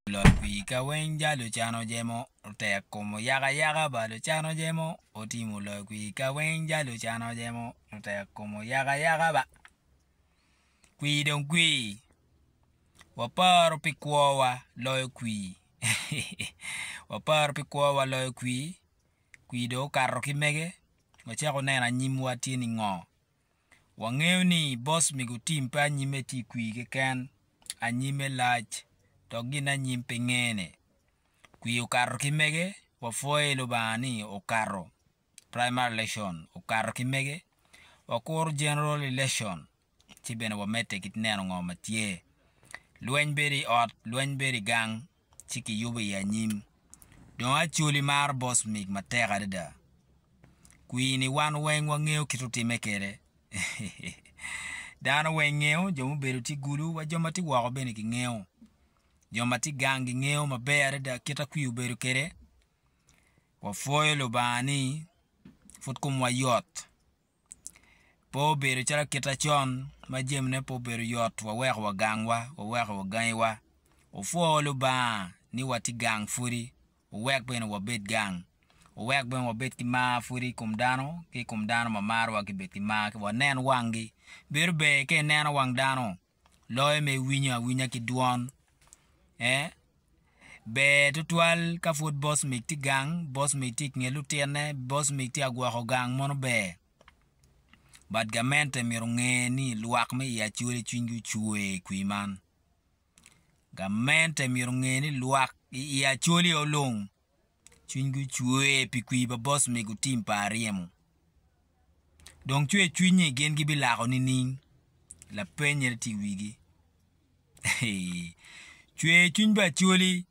Lok wi ka weng jalo can ojemo otek kom oyaka ayaka ba lucan ojemo otimo lok wi ka weng jalo can ojemo otek kom oyaka ayaka ba kwir dong kwir waparo pi kwowa loyo kwir waparo pi kwowa loyo kwir kwir dong okato ki mege wacako neno anyimwa tye ni ngo. Wangeyo ni boss mego tim pe anyimme tye i kwir keken, anyimme lac dok gin anyim pe ngene. Kwir okato ki mege, wapwoyo Lubanga ni okato primary election okato ki mege, wakuro general election ci bene wamedde ki neno ngo ma tye. Lweny bedo i ot, lweny bedo i gang ci kiyubo i anyim. Dong Acholi maro boss mig matek adada. Kwir ni wan weng wangeyo kit otimme kwede. Dano weng ngeyo, jo mubedo tye gulu wa jo ma tye woko bene gingeyo. Jo ma tye gang gingeyo maber adada kit ma kwir obedo kwede. Wapwoyo Lubanga ni pud komwa yot. Pe obedo calo kit macon ma jamine pe obedo yot waweko wa gangwa waweko wa gangiwa wapwo Lubanga ni watye gang pwodi wuwek bene wabed gang wuwek bene wabed ki mar pwodi i kom dano ki i kom dano ma marowa gibed ki mar wanen wangi bedo ber ka ineno wang dano loyo ma iwinyo awinya ki dwon ber tutwal ka pud boss mig tye gang boss mig tye i nget lutinne boss mig tye ka gwoko gang mono ber but gamente myero onge ni lwak me i Acholi cwinygi ocwer i kwir man gamente myero onge ni lwak i Acholi olung cwinygi ocwer pi kwir pa boss mig otim pa aryemo dong cwer cwiny-nyi gin gibilako nining? Lapeny eni tye i wigi. Cwer cwiny pa Acholi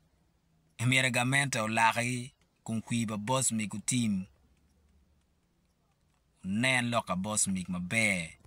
myero gamente olaki kun kwir pa boss mig otim onen lok pa boss mig maber.